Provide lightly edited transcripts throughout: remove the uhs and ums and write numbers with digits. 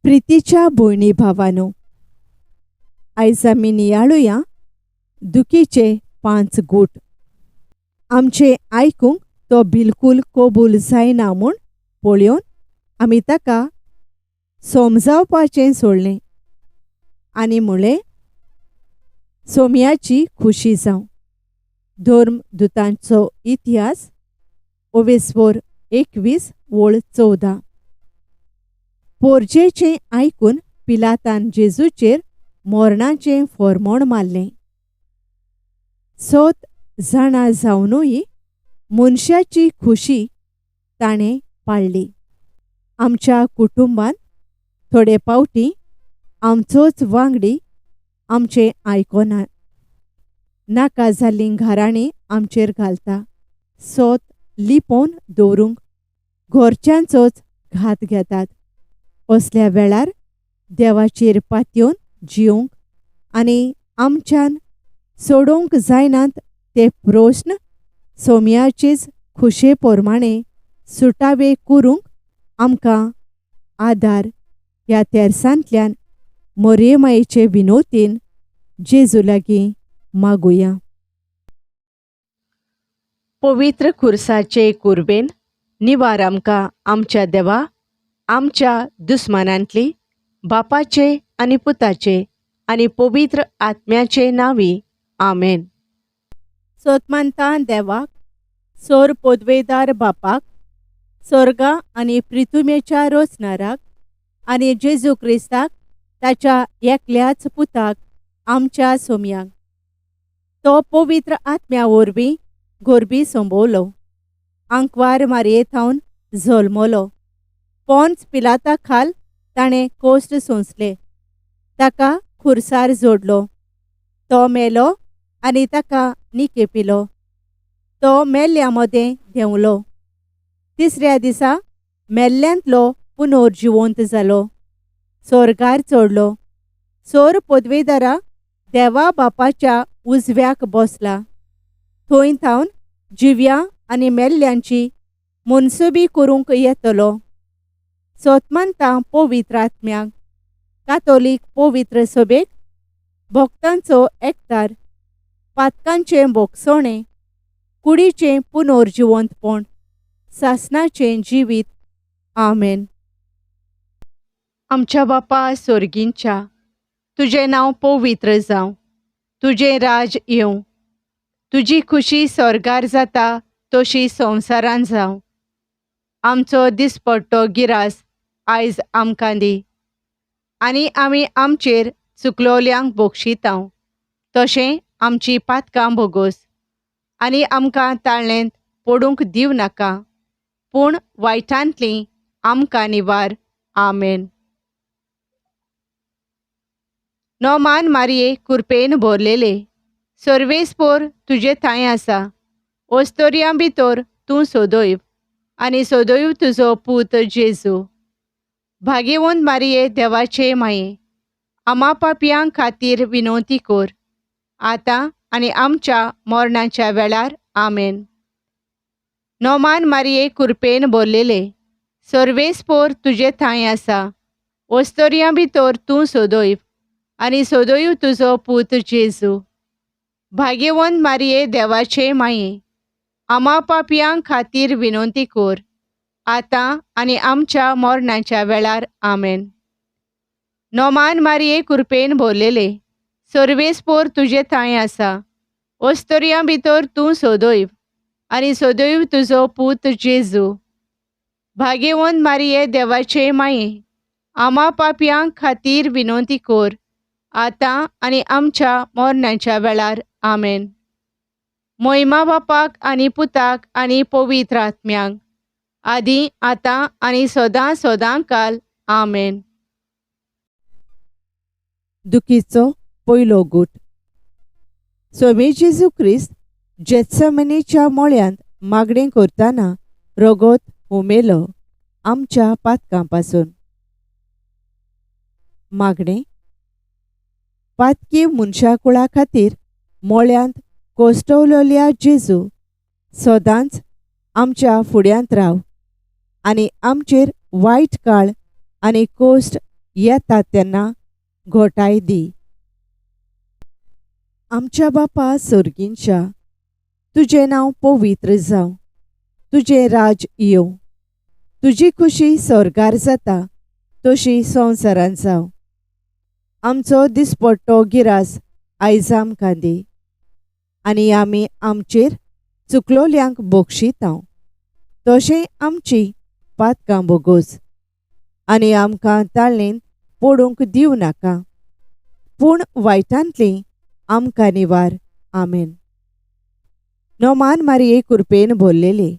प्रितीच्या भयणी भावानो, आयज आमी नियाळुया दुखीचे 5 गूट. आमचें आयकूंक तो बिलकूल कबूल जायना म्हूण पळोवन आमी ताका समजावपाचें सोडलें आनी म्हळें, सोम्याची खुशी जावं. धर्म दुतांचो इतिहास ओवेस्वोर 21 वळ 14. पोरजेचें आयकून पिलातान जेजूचेर मोरणाचें फॉर्मोण मारलें. 7 जाणां जावनूय मनशाची खुशी ताणें पाळ्ळी. आमच्या कुटुंबांत थोडे पावटी आमचोच वांगडी आमचें आयकना, नाका जाल्लीं घराणीं आमचेर घालता, सोत लिपोवन दवरूंक घरच्यांचोच घात घेतात. असल्या वेळार देवाचेर पातयेवन जिवंक आनी आमच्यान सोडोवंक जायनात ते प्रस्न सोम्याचेच खुशे प्रमाणे सुटावे करूंक आमकां आदार ह्या तेरसांतल्यान मोरयेमायेचे विनोतीन जेजू लागीं मागुया. पवित्र खुर्साचे कुर्बेन निवार आमकां आमच्या देवा, आमच्या दुस्मानांतली, बापाचे आनी पुताचे आनी पवित्र आत्म्याचे नांवी, आमेन. सोतमानता देवाक, सोर पोदवेदार बापाक, सोर्गा आनी प्रिथुमेच्या रोचनाराक आनी जेजू क्रिस्ताक ताच्या एकल्याच पुताक आमच्या सोम्याक, तो पवित्र आत्म्या वरवीं गोरबी संबवलो, आंकवार मारये थावन जल्मलो, पोंच पिलाता खाल ताणें कोश्ट सोंसले, ताका खुर्सार जोडलो, तो मेलो आनी ताका निकेपिलो, तो मेल्ल्या मदें देंवलो, तिसऱ्या दिसा मेल्ल्यांतलो पुनर्जिवंत जालो, सोर्गार चडलो, सोर पदवेदारा देवा बापाच्या उजव्याक बसला, थंय थावन जिव्या आनी मेल्ल्यांची मनसुबी करूंक येतलो. सोतमानता पवित्र आत्म्याक, कातोलीक पवित्र सभेक, भक्तांचो एकतार, पातकांचें भोगसणें, कुडीचें पुनर्जिवंतपण, सासणाचें जिवीत, आमेन. आमच्या बापा सोर्गींच्या, तुजें नांव पवित्र जावं, तुजें राज येवं, तुजी खुशी स्वर्गार जाता तशी संवसारान जावं. आमचो दिसपट्टो गिरास आयज आमकां दी आनी आमी आमचेर चुकलोल्यांक बोगशितांव तशें आमची पातकां भोगोस आनी आमकां ताळ्ळेंत पडूंक दिव नाका, पूण वायटांतली आमकां निवार, आमेन. नोमान मारये कुरपेन भरलेले, सर्वेस्पोर तुजे थांय आसा, ओस्तोरयां भितर तूं सोदोयव आनी सोदोयव तुजो पूत जेजू. भागेवंत मारये देवाचे माये, आमा पापयां खातीर विनोती कर, आतां आनी आमच्या मरणाच्या वेळार, आमेन. नोमान मारये कुरपेन भरलेले, सर्वेस्पोर तुजे थांय आसा, ओस्तोरयां भितर तूं सोदोयव आनी सोदोयव तुजो पूत जेजू. भाग्यवंत मारये देवाचे माये, आमा पापयां खातीर विनोती कर, आतां आनी आमच्या मरणाच्या वेळार, आमेन. नोमान मारये कुरपेन भरलेले, सर्वेस्पोर तुजे थांय आसा, ओस्तोरयां भितर तूं सोदोयव आनी सोदोयव तुजो पूत जेजू. भाग्यवंत मारये देवाचे माये, आमा पापयां खातीर विनोती कर, आतां आनी आमच्या मरणाच्या वेळार, आमेन. मोहिमा बापाक आनी पुताक आनी पवित्र आत्म्याक, आदी आतां आनी सदां सदां काल, आमेन. दुखीचो पयलो गूट. स्वामी जेजू क्रिस्त जेत्समनीच्या मोळ्यांत मागणें करतना रगत हुमेलो आमच्या पातकां पासून. मागणें पातकी मनशाकुळा खातीर मोळ्यांत कोश्टवलेल्या जेजू सदांच आमच्या फुड्यांत राव आनी आमचेर वायट काळ आनी कोश्ट येता तेन्ना घोटाय दी. आमच्या बापा सोर्गींच्या, तुजें नांव पवित्र जावं, तुजें राज येवं, तुजी खुशी स्वर्गार जाता तशी संवसारांत जावं. आमचो दिसपट्टो गिरास आयज आमकां दी आनी आमी आमचेर चुकलोल्यांक बक्षितांव तशें आमची पातकां बोगोस आनी आमकां ताळेंत पडूंक दिवं नाका, पूण वायटांतली आमकां निवार. आमेन. नोमान मारये कुरपेन भरलेले,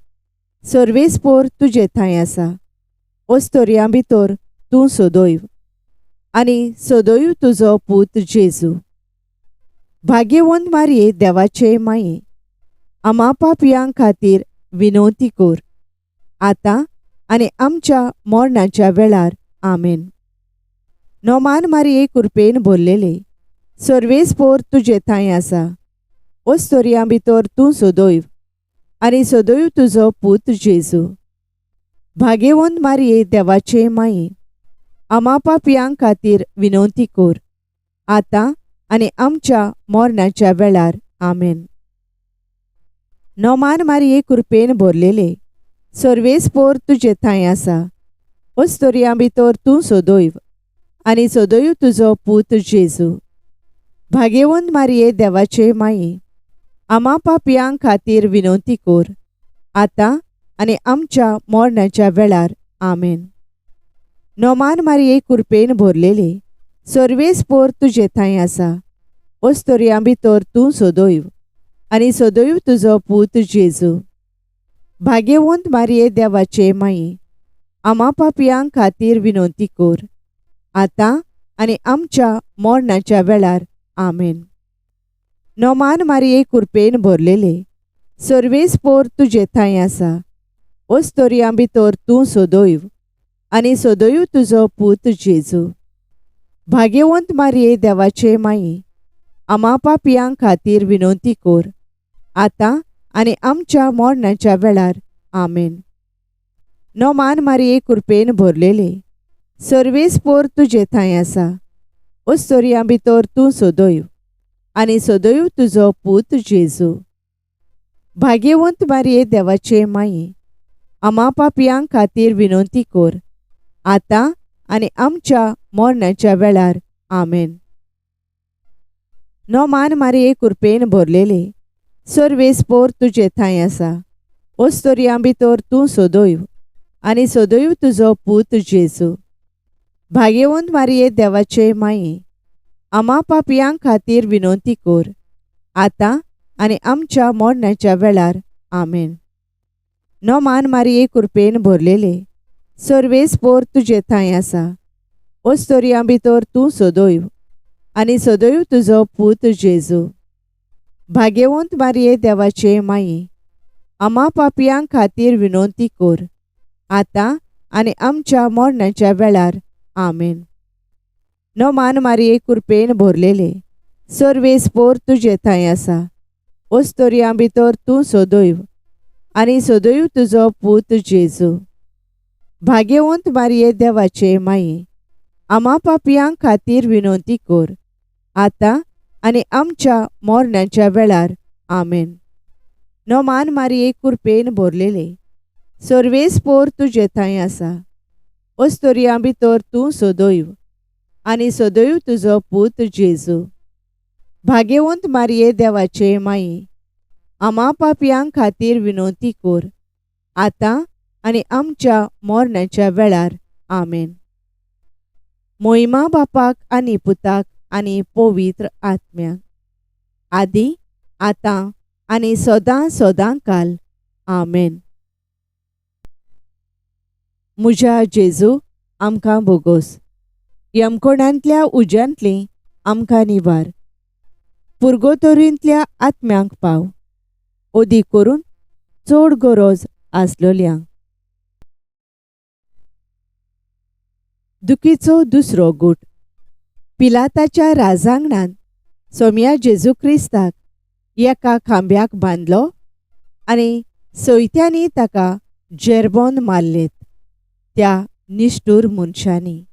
सर्वेस्पोर तुजे थंय आसा, ओस्तोरयां भितर तूं सदैव आनी सदैव तुजो पूत जेजू. भाग्यवंत मारये देवाचे माये, आमा पापयां खातीर विनवती कर, आतां आनी आमच्या मरणाच्या वेळार. आमेन. नोमान मारये कुरपेन भरलेले, सर्वेस्पोर तुजे थंय आसा, ओस्तोरयां भितर तूं सदैव आनी सदैव तुजो पूत जेजू. भाग्यवंत मारये देवाचे माये, आमा पापयां खातीर विनवती कर, आतां आनी आमच्या मरणाच्या वेळार. आमेन. नोमान मारये कुरपेन भरलेले, सर्वेस्पोर तुजे थंय आसा, ओस्तोरयां भितर तूं सदैव आनी सदैव तुजो पूत जेजू. भाग्यवंत मारये देवाचे माये, आमा पापयां खातीर विनवती कर, आतां आनी आमच्या मरणाच्या वेळार. आमेन. नोमान मारये कुरपेन भरलेले, सर्वेस्पोर तुजे थंय आसा, ओस्तोरयां भितर तूं सदैव आनी सदैव तुजो पूत जेजू. भाग्यवंत मारये देवाचे माये, आमा पापयां खातीर विनवती कर, आतां आनी आमच्या मरणाच्या वेळार. आमेन. नोमान मारये कुरपेन भरलेले, सर्वेस्पोर तुजे थंय आसा, ओस्तोरयां भितर तूं सदैव आनी सदैव तुजो पूत जेजू. भाग्यवंत मारये देवाचे माये, आमा पापयां खातीर विनवती कर, आतां आनी आमच्या मरणाच्या वेळार. आमेन. नोमान मारये कुरपेन भरलेले, सर्वेस्पोर तुजे थंय आसा, ओस्तोरयां भितर तूं सदैव आनी सदैव तुजो पूत जेजू. भाग्यवंत मारये देवाचे माये, आमा पापयां खातीर विनवती कर, आतां आनी आमच्या मरणाच्या वेळार. आमेन. नोमान मारये कुरपेन भरलेले, सर्वेस्पोर तुजे थंय आसा, ओस्तोरयां भितर तूं सदैव आनी सदैव तुजो पूत जेजू. भाग्यवंत मारये देवाचे माये, आमा पापयां खातीर विनवती कर, आतां आनी आमच्या मरणाच्या वेळार. आमेन. नोमान मारये कुरपेन भरलेले, सर्वेस्पोर तुजे थंय आसा, ओस्तोरयां भितर तूं सदैव आनी सदैव तुजो पूत जेजू. भाग्यवंत मारये देवाचे माये, आमा पापयां खातीर विनवती कर, आतां आनी आमच्या मरणाच्या वेळार. आमेन. नोमान मारये कुरपेन भरलेले, सर्वेस्पोर तुजे थंय आसा, ओस्तोरयां भितर तूं सदैव आनी सदैव तुजो पूत जेजू. भाग्यवंत मारये देवाचे माये, आमा पापयां खातीर विनवती कर, आतां आनी आमच्या मरणाच्या वेळार. आमेन. नोमान मारये कुरपेन भरलेले, सर्वेस्पोर तुजे थंय आसा, ओस्तोरयां भितर तूं सदैव आनी सदैव तुजो पूत जेजू. भाग्यवंत मारये देवाचे माये, आमा पापयां खातीर विनवती कर, आतां आनी आमच्या मरणाच्या वेळार. आमेन. मोहिमा बापाक आनी पुताक आनी पवित्र आत्म्याक, आदी आतां आनी सदां सदां काल. आमेन. म्हज्या जेजू, आमकां बोगोस, यमकोणांतल्या उज्यांतली आमकां निवार, पुर्गोतोरींतल्या आत्म्यांक पाव, अदीक करून चड गरज आसलोल्यांक. दुखीचो दुसरो गूट. पिलाताच्या राजांगणांत सोम्या जेजू क्रिस्ताक एका खांब्याक बांदलो आनी सयत्यांनी ताका जेरबोन मारलेत त्या निश्ठूर मनशांनी.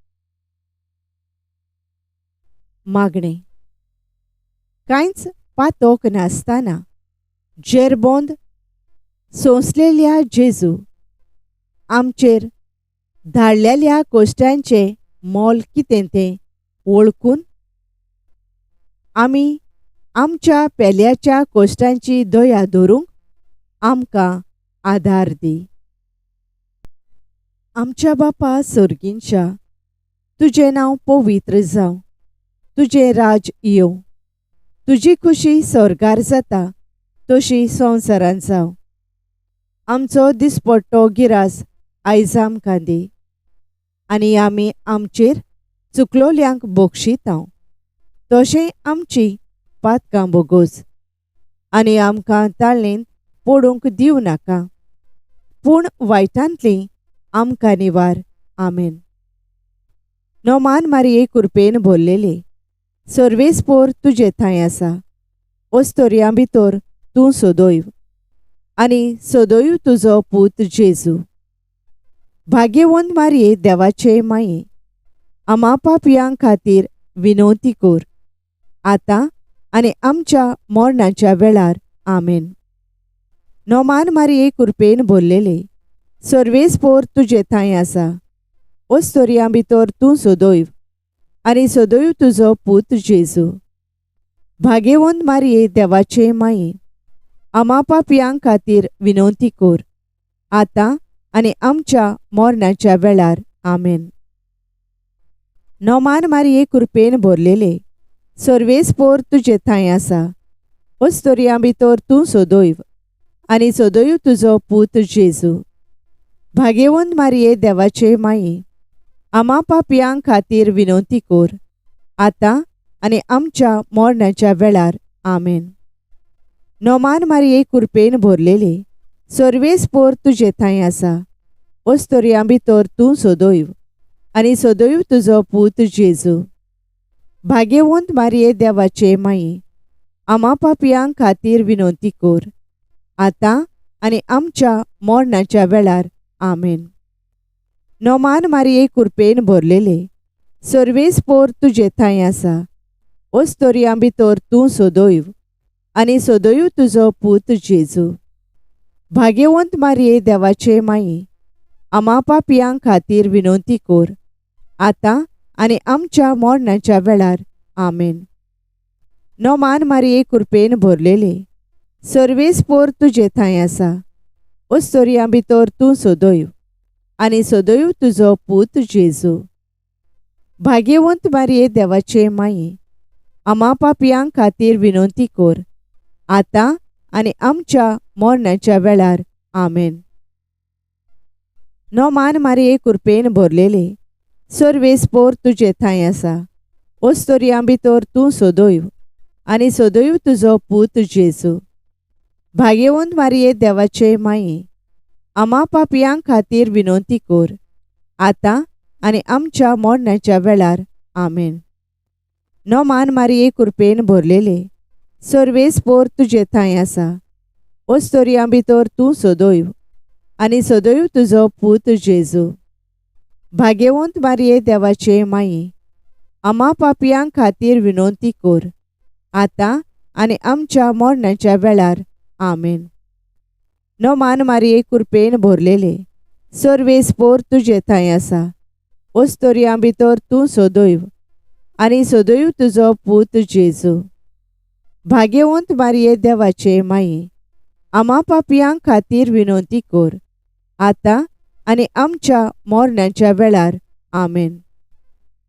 मागणें. कांयच पातोक नासतना जेरबोंद सोंसलेल्या जेजू, आमचेर धाडलेल्या कोश्टांचें मोल कितें तें वळखून आमी आमच्या पेल्याच्या कोश्टांची दया धरूंक आमकां आदार दी. आमच्या बापा सोर्गींच्या, तुजें नांव पवित्र जावं, तुजें राज येवं, तुजी खुशी स्वर्गार जाता तशी संवसारांत जावं. आमचो दिसपट्टो गिरास आयज आमकां दी आनी आमी आमचेर चुकलोल्यांक बक्षितांव तशें आमची पातकां बोगोस आनी आमकां ताळेंत पडूंक दिवं नाका, पूण वायटांतली आमकां निवार. आमेन. नोमान मारिये कुरपेन भरलेले, सर्वेस्पोर तुजे थंय आसा, ओस्तोरयां भितर तूं सदैव आनी सदैव तुजो पूत जेजू. भाग्यवंत मारिये देवाचे माये, आमा पापयां खातीर विनवती कर, आतां आनी आमच्या मरणाच्या वेळार. आमेन. नोमान मारिये कुरपेन भरलेले, सर्वेस्पोर तुजे थंय आसा, ओस्तोरयां भितर तूं सदैव आनी सदैव तुजो पूत जेजू. भाग्यवंत मारिये देवाचे माये, आमा पापयां खातीर विनवती कर, आतां आनी आमच्या मरणाच्या वेळार. आमेन. नोमान मारिये कुरपेन भरलेले, सर्वेस्पोर तुजे थंय आसा, ओस्तोरयां भितर तूं सदैव आनी सदैव तुजो पूत जेजू. भाग्यवंत मारिये देवाचे माये, आमा पापयां खातीर विनवती कर, आतां आनी आमच्या मरणाच्या वेळार. आमेन. नोमान मारिये कुरपेन भरलेले, सर्वेस्पोर तुजे थंय आसा, ओस्तोरयां भितर तूं सदैव आनी सदैव तुजो पूत जेजू. भाग्यवंत मारिये देवाचे माये, आमा पापयां खातीर विनवती कर, आतां आनी आमच्या मरणाच्या वेळार. आमेन. नोमान मारिये कुरपेन भरलेले, सर्वेस्पोर तुजे थंय आसा, ओस्तोरयां भितर तूं सदैव आनी सदैव तुजो पूत जेजू. भाग्यवंत मारिये देवाचे माये, आमा पापयां खातीर विनवती कर, आतां आनी आमच्या मरणाच्या वेळार. आमेन. नोमान मारिये कुरपेन भरलेले, सर्वेस्पोर तुजे थंय आसा, ओस्तोरयां भितर तूं सदैव आनी सदैव तुजो पूत जेजू. भाग्यवंत मारिये देवाचे माये, आमा पापयां खातीर विनवती कर, आतां आनी आमच्या मरणाच्या वेळार. आमेन. नोमान मारिये कुरपेन भरलेले, सर्वेस्पोर तुजे थंय आसा, ओस्तोरयां भितर तूं सदैव आनी सदैव तुजो पूत जेजू. भाग्यवंत मारिये देवाचे माये, आमा पापयां खातीर विनवती कर, आतां आनी आमच्या मरणाच्या वेळार. आमेन. नोमान मारिये कुरपेन भरलेले, सर्वेस्पोर तुजे थंय आसा, ओस्तोरयां भितर तूं सदैव आनी सदैव तुजो पूत जेजू. भाग्यवंत मारिये देवाचे माये, आमा पापयां खातीर विनवती कर, आतां आनी आमच्या मरणाच्या वेळार. आमेन. नोमान मारिये कुरपेन भरलेले, सर्वेस्पोर तुजे थंय आसा, ओस्तोरयां भितर तूं सदैव आनी सदैव तुजो पूत जेजू. भाग्यवंत मारिये देवाचे माये, आमा पापयां खातीर विनवती कर, आतां आनी आमच्या मरणाच्या वेळार. आमेन.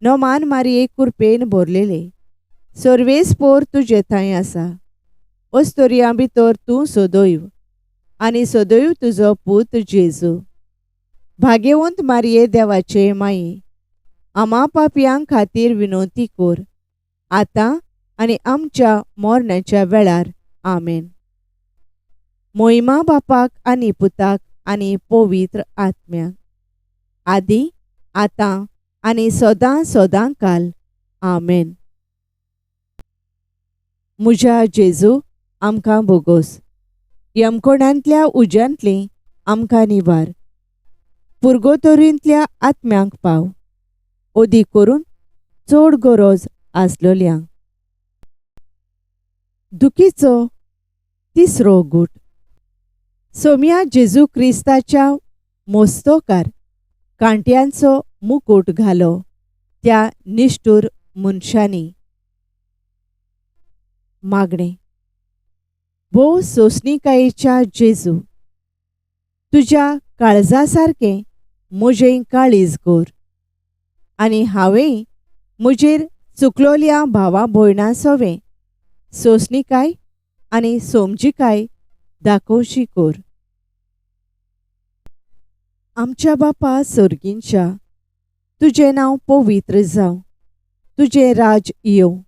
नोमान मारिये कुरपेन भरलेले, सर्वेस्पोर तुजे थंय आसा, ओस्तोरयां भितर तूं सदैव आनी सदैव तुजो पूत जेजू. भाग्यवंत मारिये देवाचे माये, आमा पापयां खातीर विनवती कर, आतां आनी आमच्या मरणाच्या वेळार. आमेन. मोहिमा बापाक आनी पुताक आनी पवित्र आत्म्याक, आदी आतां आनी सदां सदां काल. आमेन. म्हज्या जेजू, आमकां बोगोस, यमकोणांतल्या उज्यांतली आमकां निवार, पुर्गोतोरींतल्या आत्म्यांक पाव, अदीक करून चड गरज आसलोल्यांक. दुखीचो तिसरो गूट. सोम्या जेजू क्रिस्ताच्या मोस्तोकार कांट्यांचो मुकूट घालो त्या निश्ठूर मनशांनी. मागणें. भोव सोंसणिकायेच्या जेजू, तुज्या काळजा सारकें म्हजें काळीज कर आनी हांवें म्हजेर चुकलोल्या भावा भयणां सोवें सोंसणिकाय आनी सोमजिकाय दाखोवची कर. आमच्या बापा सोर्गींच्या, तुजें नांव पवित्र जावं, तुजें राज येवं,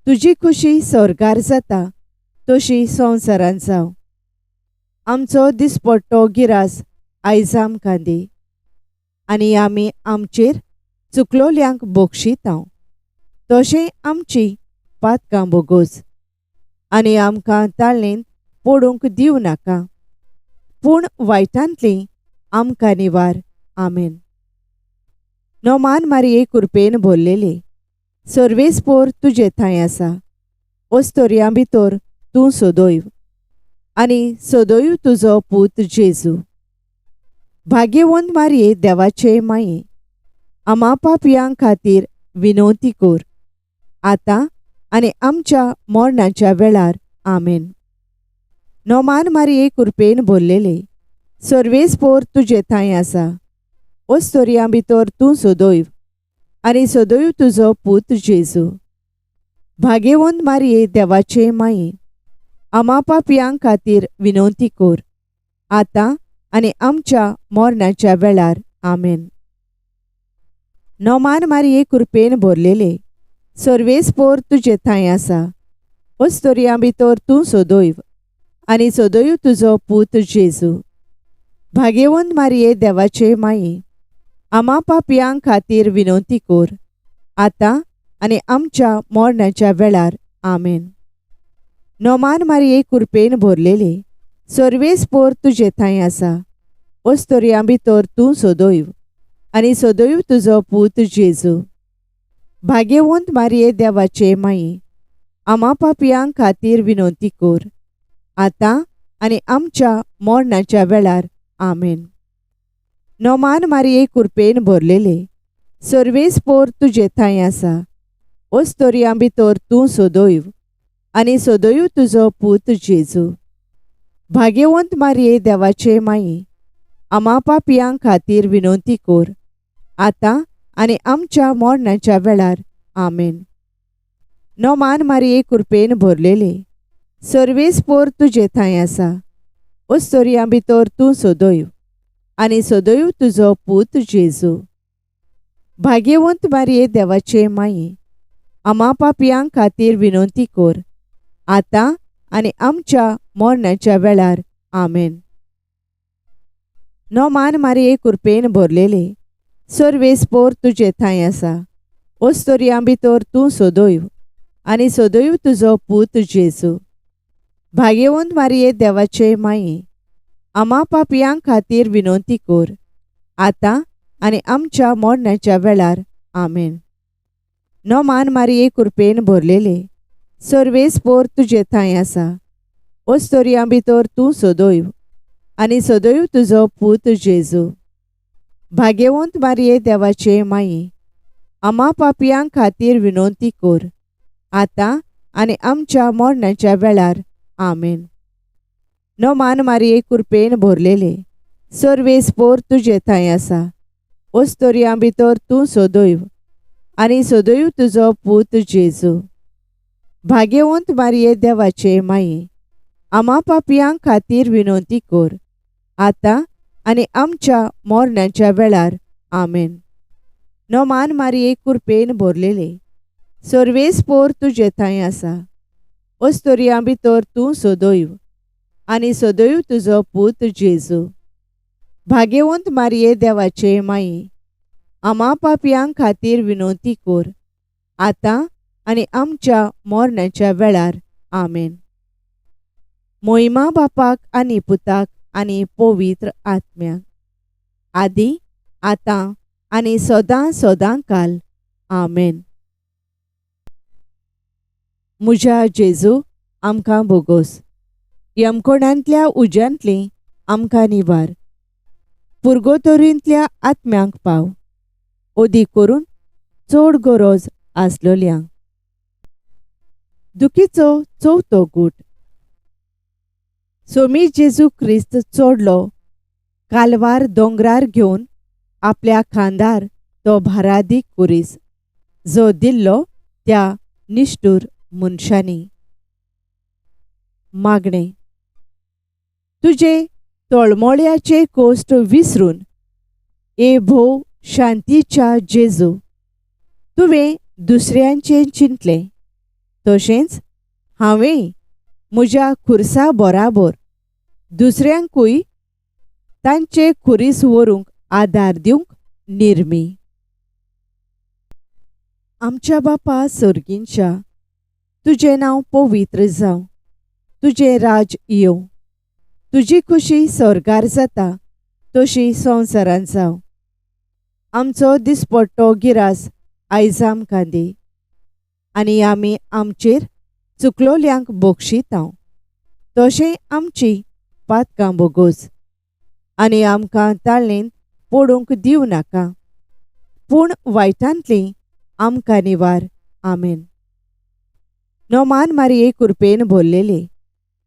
तुजी खुशी स्वर्गार जाता तशी संवसारांत जावं. आमचो दिसपट्टो गिरास आयज आमकां दी आनी आमी आमचेर चुकलोल्यांक बक्षितांव तशें आमची पातकां बोगोस आनी आमकां ताळेंत पडूंक दिवं नाका, पूण वायटांतली आमकां निवार. आमेन. नोमान मारये कुरपेन भरलेली, सर्वेस्पोर तुजे थंय आसा, ओस्तोरयां भितर तूं सदैव आनी सदैव तुजो पूत जेजू. भाग्यवंत मारये देवाचे माये, आमा पापयां खातीर विनवती कर, आतां आनी आमच्या मरणाच्या वेळार. आमेन. नोमान मारये कुरपेन भरलेले, सर्वेस्पोर तुजे थंय आसा, ओस्तोरयां भितर तूं सदैव आनी सदैव तुजो पूत जेजू. भाग्यवंत मारये देवाचे माये, आमा पापयां खातीर विनवती कर, आतां आनी आमच्या मरणाच्या वेळार. आमेन. नोमान मारये कुरपेन भरलेले, सर्वेस्पोर तुजे थंय आसा, ओस्तोरयां भितर तूं सदैव आनी सदैव तुजो पूत जेजू. भाग्यवंत मारये देवाचे माये, आमा पापयां खातीर विनवती कर, आतां आनी आमच्या मरणाच्या वेळार. आमेन. नोमान मारये कुरपेन भरलेले, सर्वेस्पोर तुजे थंय आसा, ओस्तोरयां भितर तूं सदैव आनी सदैव तुजो पूत जेजू. भाग्यवंत मारये देवाचे माये, आमा पापयां खातीर विनवती कर, आतां आनी आमच्या मरणाच्या वेळार. आमेन. नोमान मारये कुरपेन भरलेले, सर्वेस्पोर तुजे थंय आसा, ओस्तोरयां भितर तूं सदैव आनी सदैव तुजो पूत जेजू. भाग्यवंत मारये देवाचे माये, आमा पापयां खातीर विनवती कर, आतां आनी आमच्या मरणाच्या वेळार. आमेन. नोमान मारये कुरपेन भरलेले, सर्वेस्पोर तुजे थंय आसा, ओस्तोरयां भितर तूं सदैव आनी सदैव तुजो पूत जेजू. भाग्यवंत मारये देवाचे माये, आमा पापयां खातीर विनवती कर, आतां आनी आमच्या मरणाच्या वेळार. आमेन. नोमान मारये कुरपेन भरलेले, सर्वेस्पोर तुजे थंय आसा, ओस्तोरयां भितर तूं सदैव आनी सदैव तुजो पूत जेजू. भाग्यवंत मारये देवाचे माये, आमा पापयां खातीर विनवती कर, आतां आनी आमच्या मरणाच्या वेळार. आमेन. नोमान मारये कुरपेन भरलेले, सर्वेस्पोर तुजे थंय आसा, ओस्तोरयां भितर तूं सदैव आनी सदैव तुजो पूत जेजू. भाग्यवंत मारये देवाचे माये, आमा पापयां खातीर विनवती कर, आतां आनी आमच्या मरणाच्या वेळार. आमेन. नोमान मारये कुरपेन भरलेले, सर्वेस्पोर तुजे थंय आसा, ओस्तोरयां भितर तूं सदैव आनी सदैव तुजो पूत जेजू. भाग्यवंत मारये देवाचे माये, आमा पापयां खातीर विनवती कर, आतां आनी आमच्या मरणाच्या वेळार. आमेन. नोमान मारये कुरपेन भरलेले, सर्वेस्पोर तुजे थंय आसा, ओस्तोरयां भितर तूं सदैव आनी सदैव तुजो पूत जेजू. भाग्यवंत मारये देवाचे माये, आमा पापयां खातीर विनवती कर, आतां आनी आमच्या मरणाच्या वेळार. आमेन. मोहिमा बापाक आनी पुताक आनी पवित्र आत्म्याक, आदी आतां आनी सदां सदां काल. आमेन. म्हज्या जेजू आमकां भोगोस. यमकोणांतल्या उज्यांतली आमकां निवार. पुर्गोतोरींतल्या आत्म्यांक पाव, ओदी करून चड गरज आसलोल्यांक. दुखीचो चवथो गूट. सोमी जेजू क्रिस्त चडलो कालवार दोंगरार घेवन आपल्या खांदार तो भारादीक कुरीस जो दिल्लो त्या निश्ठूर मनशांनी. मागणें. तुजे तळमळ्याचे कोश्ट विसरून ए भोव शांतीच्या जेजू, तुवें दुसऱ्यांचें चिंतलें, तशेंच हांवें म्हज्या खुर्सा बराबर दुसऱ्यांकूय तांचे खुरीस व्हरूंक आदार दिवंक निर्मी. आमच्या बापा सर्गींच्या, तुजें नांव पवित्र जावं, तुजें राज येवं, तुजी खुशी स्वर्गार जाता तशी संवसारांत जावं. आमचो दिसपट्टो गिरास आयज आमकां दी, आनी आमी आमचेर चुकलोल्यांक बक्षितांव, तशें आमची पातकां भोगोस, आनी आमकां ताळेंत पडूंक दिवं नाका, पूण वायटांतली आमकां निवार. आमेन. नोमान मारये कुरपेन भरलेले,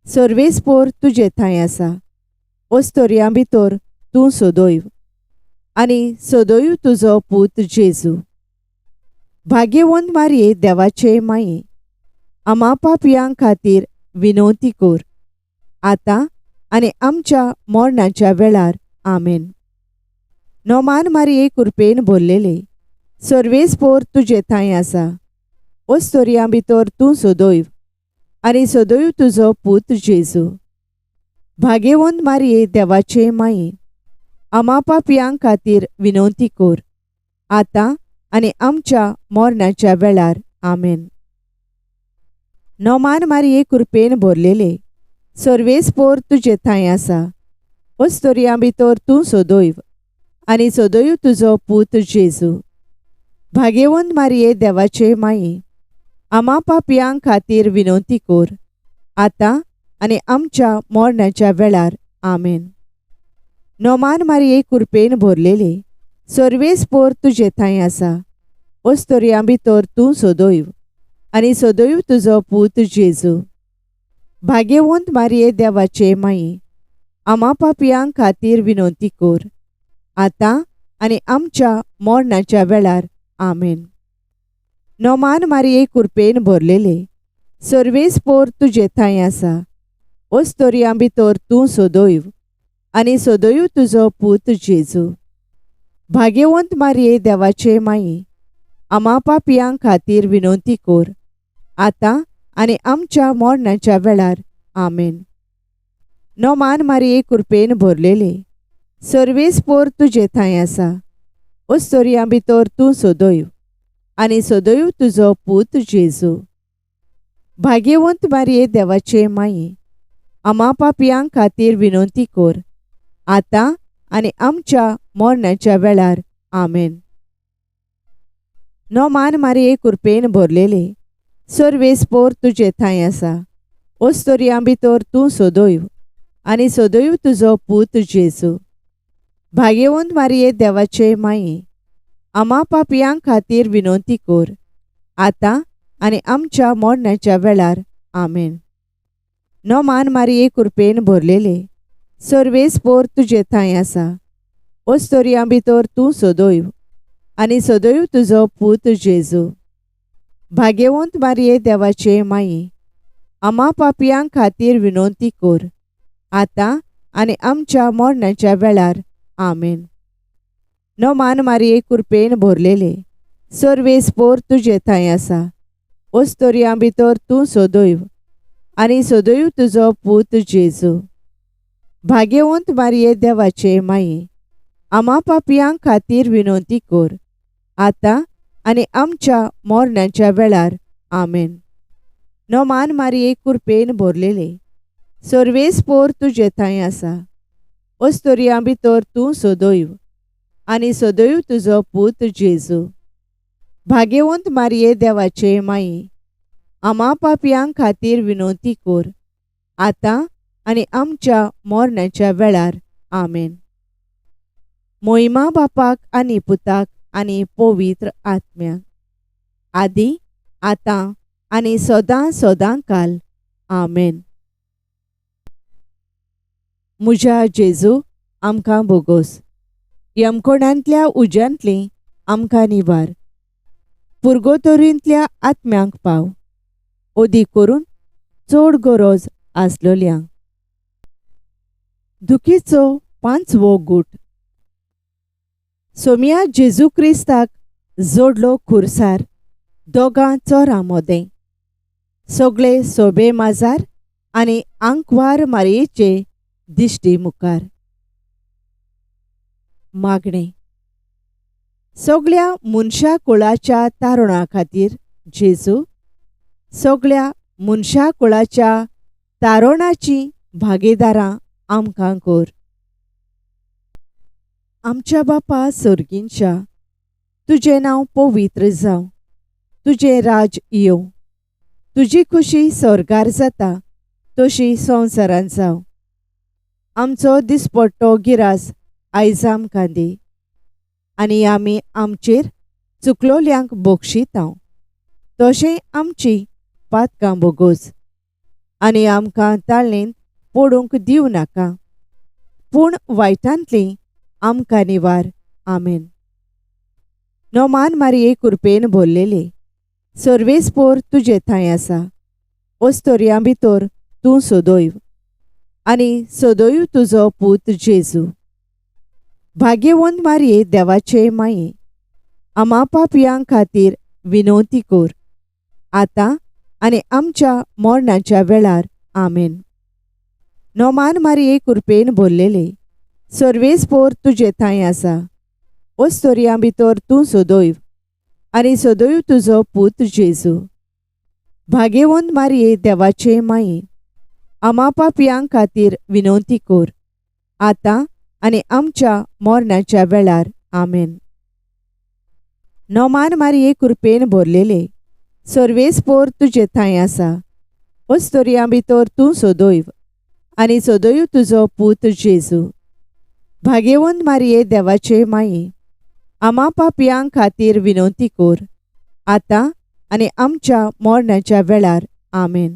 सर्वेस्पोर तुजे थंय आसा, ओस्तोरयां भितर तूं सदैव, आनी सदैव तुजो पूत जेजू. भाग्यवंत मारये देवाचे माये, आमा पापयां खातीर विनवती कर, आतां आनी आमच्या मरणाच्या वेळार. आमेन. नोमान मारये कुरपेन भरलेले, सर्वेस्पोर तुजे थंय आसा, ओस्तोरयां भितर तूं सदैव, आनी सदैव तुजो पूत जेजू. भाग्यवंत मारये देवाचे माये, आमा पापयां खातीर विनवती कर, आतां आनी आमच्या मरणाच्या वेळार. आमेन. नोमान मारये कुरपेन भरलेले, सर्वेस्पोर तुजे थंय आसा, ओस्तोरयां भितर तूं सदैव, आनी सदैव तुजो पूत जेजू. भाग्यवंत मारये देवाचे माये, आमा पापयां खातीर विनवती कर, आतां आनी आमच्या मरणाच्या वेळार. आमेन. नोमान मारये कुरपेन भरलेले, सर्वेस्पोर तुजे थंय आसा, ओस्तोरयां भितर तूं सदैव, आनी सदैव तुजो पूत जेजू. भाग्यवंत मारये देवाचे माये, आमा पापयां खातीर विनवती कर, आतां आनी आमच्या मरणाच्या वेळार. आमेन. नोमान मारये कुरपेन भरलेले, सर्वेस्पोर तुजे थंय आसा, ओस्तोरयां भितर तूं सदैव, आनी सदैव तुजो पूत जेजू. भाग्यवंत मारये देवाचे माये, आमा पापयां खातीर विनवती कर, आतां आनी आमच्या मरणाच्या वेळार. आमेन. नोमान मारये कुरपेन भरलेले, सर्वेस्पोर तुजे थंय आसा, ओस्तोरयां भितर तूं सदैव, आनी सदैव तुजो पूत जेजू. भाग्यवंत मारये देवाचे माये, आमा पापयां खातीर विनवती कर, आतां आनी आमच्या मरणाच्या वेळार. आमेन. नोमान मारये कुरपेन भरलेले, सर्वेस्पोर तुजे थंय आसा, ओस्तोरयां भितर तूं सदैव, आनी सदैव तुजो पूत जेजू. भाग्यवंत मारये देवाचे माये, आमा पापयां खातीर विनवती कर, आतां आनी आमच्या मरणाच्या वेळार. आमेन. नोमान मारये कुरपेन भरलेले, सर्वेस्पोर तुजे थंय आसा, ओस्तोरयां भितर तूं सदैव, आनी सदैव तुजो पूत जेजू. भाग्यवंत मारये देवाचे माये, आमा पापयां खातीर विनवती कर, आतां आनी आमच्या मरणाच्या वेळार. आमेन. नोमान मारये कुरपेन भरलेले, सर्वेस्पोर तुजे थंय आसा, ओस्तोरयां भितर तूं सदैव, आनी सदैव तुजो पूत जेजू. भाग्यवंत मारये देवाचे माये, आमा पापयां खातीर विनवती कर, आतां आनी आमच्या मरणाच्या वेळार. आमेन. नोमान मारये कुरपेन भरलेले, सर्वेस्पोर तुजे थंय आसा, ओस्तोरयां भितर तूं सदैव, आनी सदैव तुजो पूत जेजू. भाग्यवंत मारये देवाचे माये, आमा पापयां खातीर विनवती कर, आतां आनी आमच्या मरणाच्या वेळार. आमेन. मोहिमा बापाक आनी पुताक आनी पवित्र आत्म्याक, आदी आतां आनी सदां सदां काल. आमेन. म्हज्या जेजू, आमकां बोगोस. यमकोणांतल्या उज्यांतली आमकां निवार. पुर्गोतोरींतल्या आत्म्यांक पाव, ओदी करून चड गरज आसलोल्यांक. दुखीचो पांचवो गूट. सोम्या जेजू क्रिस्ताक जोडलो खुर्सार दोगां चोरां मोदें. सगळे सोबे माजार आनी आंकवार मारयेचे दिश्टी मुखार. मागणें. सगळ्या मनशा कुळाच्या तारुणा खातीर जेजू, सगळ्या मनशा कुळाच्या तारुणाची भागीदारां आमकां कर. आमच्या बापा सर्गींच्या, तुजें नांव पवित्र जावं, तुजें राज येवं, तुजी खुशी स्वर्गार जाता तशी संवसारांत जावं. आमचो दिसपट्टो गिरास आयज आमकां दी, आनी आमी आमचेर चुकलोल्यांक बक्षितांव तशें आमची पातकां बोगोस, आनी आमकां ताळणेंत पडूंक दिवं नाका, पूण वायटांतली आमकां निवार. आमेन. नोमान मारये कुरपेन भरलेले, सर्वेस्पोर तुजे थंय आसा, ओस्तोरयां भितर तूं सदैव आनी सदैव तुजो पूत जेजू. भाग्यवंत मारये देवाचे माये, आमा पापयां खातीर विनवती कर, आतां आनी आमच्या मरणाच्या वेळार. आमेन. नोमान मारये कुरपेन भरलेले, सर्वेस्पोर तुजे थंय आसा, ओस्तोरयां भितर तूं सदैव आनी सदैव तुजो पूत जेजू. भाग्यवंत मारये देवाचे माये, आमा पापयां खातीर विनवती कर, आतां आनी आमच्या मरणाच्या वेळार. आमेन. नोमान मारये कुरपेन भरलेले, सर्वेस्पोर तुजे थंय आसा, ओस्तोरयां भितर तूं सदैव आनी सदैव तुजो पूत जेजू. भाग्यवंत मारये देवाचे माये, आमा पापयां खातीर विनवती कर, आतां आनी आमच्या मरणाच्या वेळार. आमेन.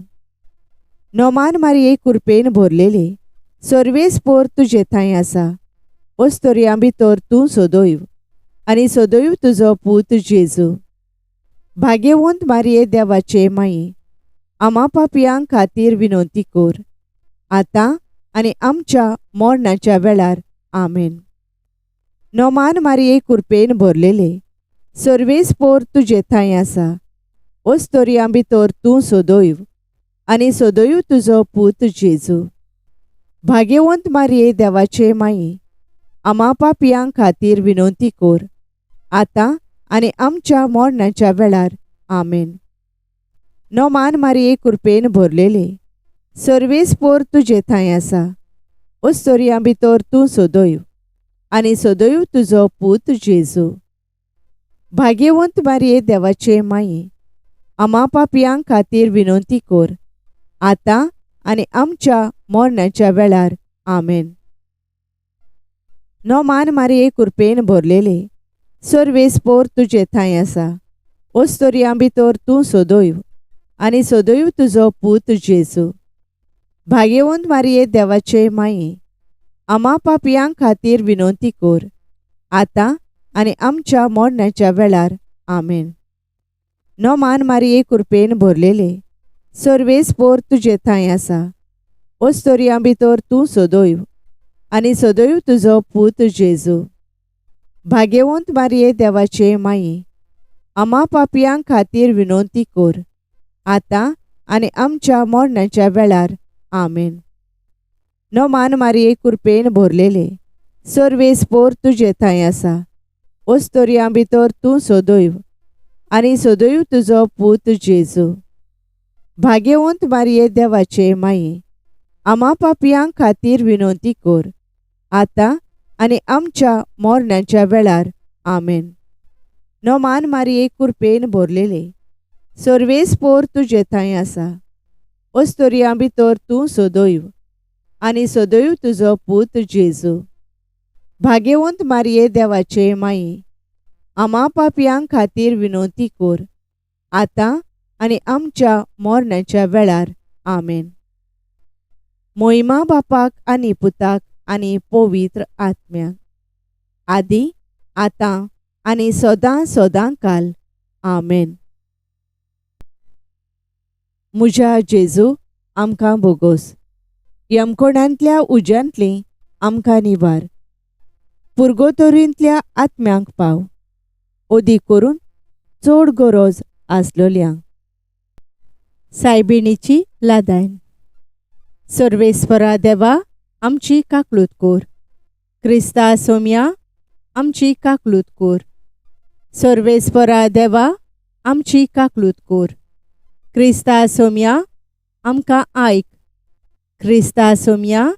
नोमान मारये कुरपेन भरलेले, सर्वेस्पोर तुजे थंय आसा, ओस्तोरयां भितर तूं सदैव आनी सदैव तुजो पूत जेजू. भाग्यवंत मारये देवाचे माये, आमा पापयां खातीर विनवती कर, आतां आनी आमच्या मरणाच्या वेळार. आमेन. नोमान मारये कुरपेन भरलेले, सर्वेस्पोर तुजे थंय आसा, ओस्तोरयां भितर तूं सदैव आनी सदैव तुजो पूत जेजू. भाग्यवंत मारये देवाचे माये, आमा पापयां खातीर विनवती कर, आतां आनी आमच्या मरणाच्या वेळार. आमेन. नोमान मारये कुरपेन भरलेले, सर्वेस्पोर तुजे थंय आसा, ओस्तोरयां भितर तूं सदैव आनी सदैव तुजो पूत जेजू. भाग्यवंत मारये देवाचे माये, आमा पापयां खातीर विनवती कर, आतां आनी आमच्या मरणाच्या वेळार. आमेन. नोमान मारये कुरपेन भरलेले, सर्वेस्पोर तुजे थंय आसा, ओस्तोरयां भितर तूं सदैव आनी सदैव तुजो पूत जेजू. भाग्यवंत मारये देवाचे माये, आमा पापयां खातीर विनवती कर, आतां आनी आमच्या मरणाच्या वेळार. आमेन. नोमान मारये कुरपेन भरलेले, सर्वेस्पोर तुजे थंय आसा, ओस्तोरयां भितर तूं सदैव आनी सदैव तुजो पूत जेजू. भाग्यवंत मारये देवाचे माये, आमा पापयां खातीर विनवती कर, आतां आनी आमच्या मरणाच्या वेळार. आमेन. नोमान मारये कुरपेन भरलेले, सर्वेस्पोर तुजे थंय आसा, ओस्तोरयां भितर तूं सदैव आनी सदैव तुजो पूत जेजू. भाग्यवंत मारये देवाचे माये, आमा पापयां खातीर विनवती कर, आतां आनी आमच्या मरणाच्या वेळार. आमेन. नोमान मारये कुरपेन भरलेले, सर्वेस्पोर तुजे थांय आसा. अस्तोरयां भितर तूं सदैव आनी सदैव तुजो पूत जेजू. भाग्यवंत मारये देवाचे माये, आमा पापयां खातीर विनवती कर, आतां आनी आमच्या मरणाच्या वेळार. आमेन. मोहिमा बापाक आनी पुताक आनी पवित्र आत्म्याक, आदी आतां आनी सदां सदां काल. आमेन. म्हज्या जेजू, आमकां बोगोस. यमकोणांतल्या उज्यांतली आमकां निवार. पुर्गोतोरींतल्या आत्म्यांक पाव, अदीक करून चड गरज आसलोल्यांक. सायबिणीची लादायन. सर्वेस्परा देवा, आमची काकलूत कोर. क्रिस्ता सोम्या, आमची काकलूत कोर. सर्वेस्परा देवा, आमची काकलूत कोर. क्रिस्ता सोम्या, आमकां आयक. क्रिस्ता सोम्या,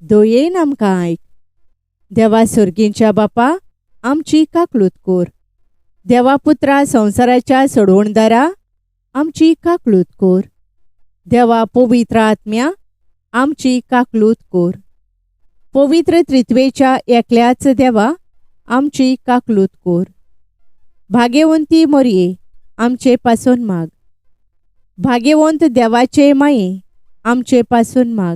दयेन आमकां आयक. देवा सर्गींच्या बापा, आमची काकलूत कोर. देवा पुत्रा संवसाराच्या सोडवणदारा, आमची काकलूत कोर. देवा पवित्र आत्म्या, आमची काकलूत कोर. पवित्र त्रित्वेच्या एकल्याच देवा, आमची काकलूत कोर. भाग्यवंती मोरये, आमचे पासून माग. भाग्यवंत देवाचे माये, आमचे पासून माग.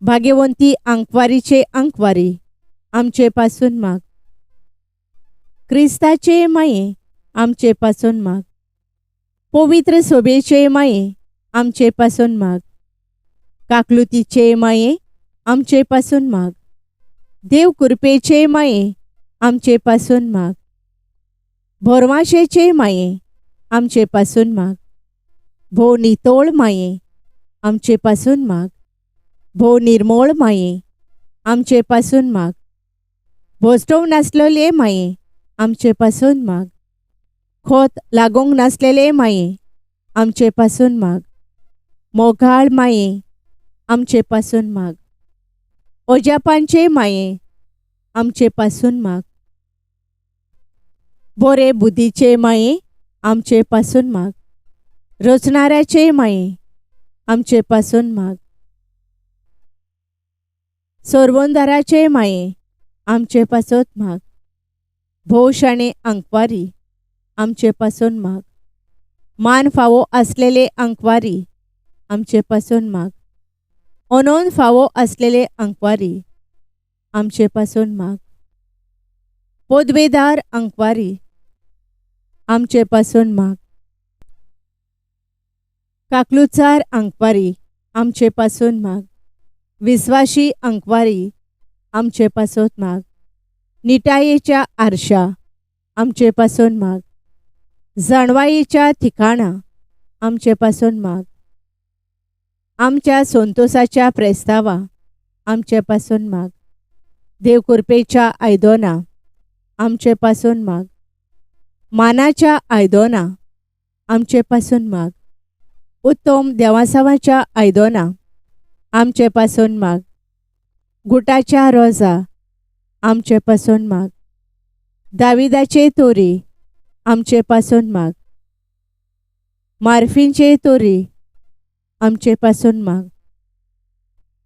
भाग्यवंती आंकवारीचे आंकवारी, आमचे पासून माग. क्रिस्ताचे माये, आमचे पासून माग. पवित्र सोबेचे माये, आमचे पासून माग. काकलुतीचे माये, आमचे पासून माग. देव कृपेचे माये, आमचे पासून माग. भोरवाशेचे माये, आमचे पासून माग. भोव नितोळ माये, आमचे पासून माग. भोव निर्मोळ माये, आमचे पासून माग. भोसटोव नासलेले माये, आमचे पासून माग. खोत लागूंक नासलेले माये, आमचे पासून माग. मोगाळ माये, आमचे पासून माग. ओजापांचे माये, आमचे पासून माग. बोरे बुद्धीचे माये, आमचे पासून माग. रचणाऱ्याचे माये, आमचे पासून माग. सोरवंदाराचे माये, आमचे पासत माग. भोव शाणे आंकवारी, आमचे पासून माग. मान फावो आसलेले आंकवारी, आमचे पासून माग. अनोन फावो आसलेले आंकवारी, आमचे पासून माग. पदवेदार आंकवारी, आमचे पासून माग. काकलुचार आंकवारी, आमचे पासून माग. विस्वाशी आंकवारी, आमचे पासत माग. निटायेच्या आरशा, आमचे पासून माग. जाणवायेच्या ठिकाणा, आमचे पासून माग. आमच्या संतोसाच्या प्रेस्तावा, आमचे पासून माग. देव कृपेच्या आयदोना, आमचे पासून माग. मानाच्या आयदोना, आमचे पासून माग. उत्तम देवासावाच्या आयदोना, आमचे पासून माग. गुटाच्या रोजा, आमचे पासून माग. दाविदाचे तोरी, आमचे पासून माग. मार्फींचे तोरी, आमचे पासून माग.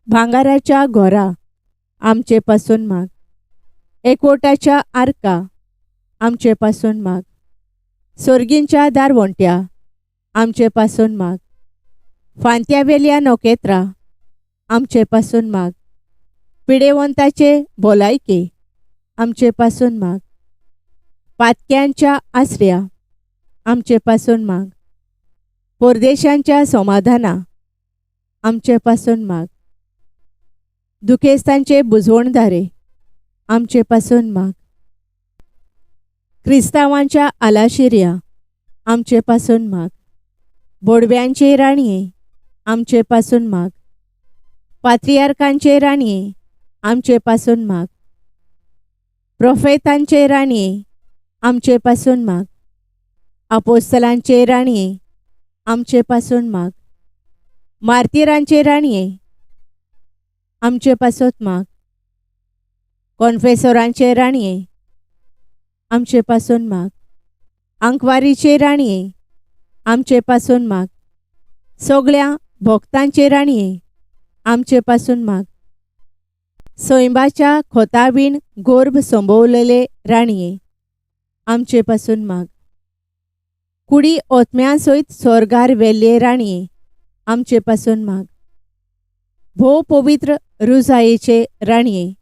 भांगाराच्या घोरा, आमचे पासून माग. एकवटाच्या आर्का, आमचे पासून माग. सोर्गींच्या दारवंट्या, आमचे पासून माग. फांत्यावेल्या नखेत्रां, आमचे पासून माग. पिडेवंताचे भलायके, आमचे पासून माग. पातक्यांच्या आसऱ्या, आमचे पासून माग. परदेशांच्या समाधाना, आमचे पासून माग. दुखेस्तांचे बुजवणदारे, आमचे पासून माग. क्रिस्तांवांच्या आलाशिऱ्या, आमचे पासून माग. बोडव्यांचे राणये, आमचे पासून माग. पात्रियार्कांचे राणये, आमचे पासून माग. प्रोफेतांचे राणये, आमचे पासून माग. आपोस्तलांचे राणये, आमचे पासून माग. मार्तिरांचे राणये, आमचे पासत माग. कॉन्फेसोरांचे राणये, आमचे पासून माग. आंकवारीचे राणये, आमचे पासून माग. सगळ्या भक्तांचे राणये आमचे पासून माग. सैंबाच्या खोतावीण गोर्भ संभवलेले राणये आमचे पासून माग. कुडी ओतम्या सयत स्वर्गार वेल्ले राणये आमचे पासून माग. भोव पवित्र रुजायेचे राणये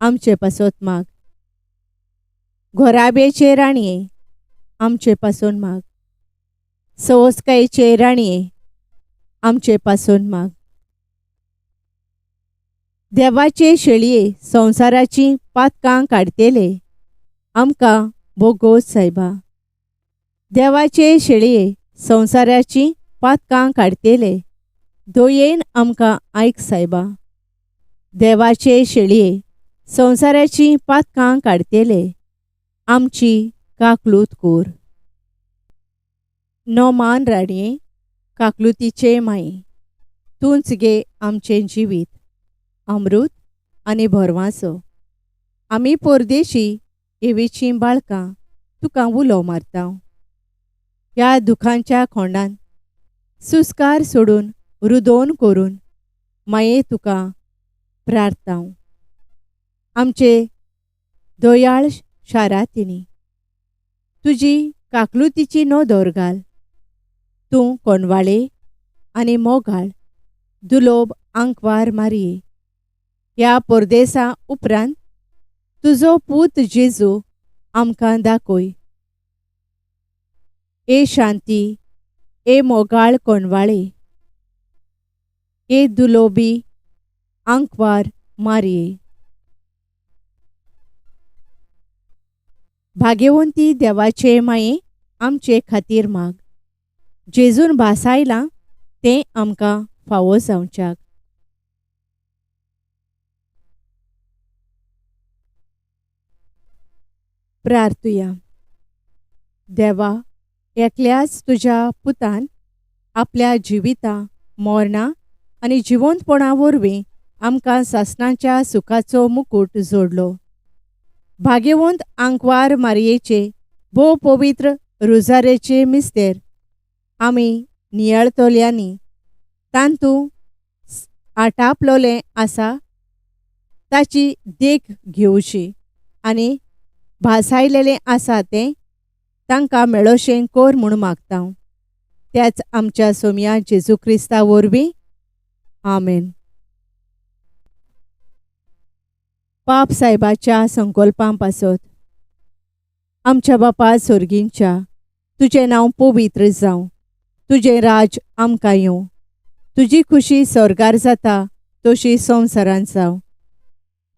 आमचे पासत माग. घोराब्याचे राणये आमचे पासून माग. सवस्कायेचे राणये आमचे पासून माग. देवाचे शेळये संवसाराची पातकां काडटेले आमकां बोगोस सायबा. देवाचे शेळये संवसाराची पातकां काडटेले दयेन आमकां आयक सायबा. देवाचे शेळये संवसाराची पातकां काडटेले आमची काकलूत कोर. नोमान राणये काकलुतीचे माये तूंच गे आमचें जिवीत अमृत आनी भरवांसो. आमी परदेशी एवीचीं बाळकां तुका उलो मारता. ह्या दुखांच्या खोंडान सुस्कार सोडून रुदोन करून माये तुका प्रार्थांव. आमचे दयाळ शारातिनी तुजी काकलुतीची नदर घाल. तूं कोणवाळे आनी मोगाळ दुलोब आंकवार मारये. ह्या परदेसा उपरांत तुजो पूत जेजू आमकां दाखय. ए शांती, ए मोगाळ कोणवाळे, ए दुलोबी आंकवार मारये. भाग्यवंती देवाचे माये आमचे खातीर माग. जेजून भासायलां तें आमकां फावो जावच्याक. प्रार्थुया. देवा, एकल्याच तुज्या पुतान आपल्या जिविता मरणा आनी जिवंतपणा वरवीं आमकां सासणाच्या सुखाचो मुकूट जोडलो. भाग्यवंत आंकवार मारयेचे भोव पवित्र रुजारेचे मिस्तेर आमी नियाळतल्यांनी तांतू आटापलोलें आसा ताची देख घेवची आनी भासायलेलें आसा तें तांकां मेळोशें कोर म्हूण मागता. त्याच आमच्या सोमया जेजू क्रिस्ता वरवीं. आमेन. पाप सायबाच्या संकल्पां पासत. आमच्या बापा सोर्गींच्या, तुजें नांव पवित्र जावं, तुजें राज आमकां येवं, तुजी खुशी स्वर्गार जाता तशी संवसारांत जावं.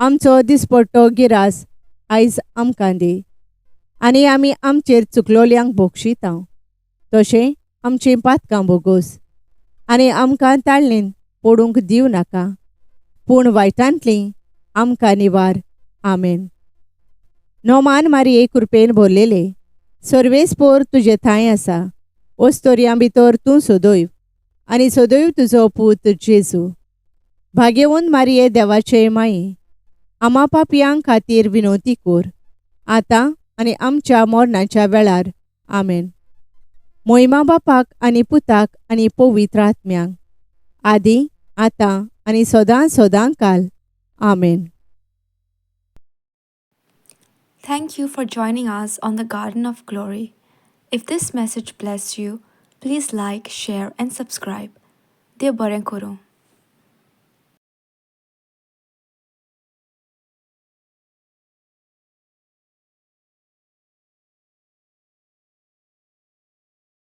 आमचो दिसपट्टो गिरास आयज आमकां दी आनी आमी आमचेर चुकलोल्यांक बोगशिता तशें आमचीं पातकां बोगोस आनी आमकां ताळणेन पडूंक दिवं नाका, पूण वायटांतलीं आमकां निवार. आमेन. नोमान मारये कृपेन भरलेले सर्वेस्पोर तुजे थांय आसा. ओस्तोरयां भितर तूं सदैव आनी सदैव तुजो पूत जेजू. भाग्यवंत मारये देवाचे माये आमा पापयां खातीर विनवती कोर आतां आनी आमच्या मरणाच्या वेळार. आमेन. मोहिमा बापाक आनी पुताक आनी पवित्र आत्म्यांक, आदी आतां आनी सदां सदां काल. आमेन. Thank you for joining us on the Garden of Glory. If this message blessed you, please like, share, and subscribe. देव बरें करूं.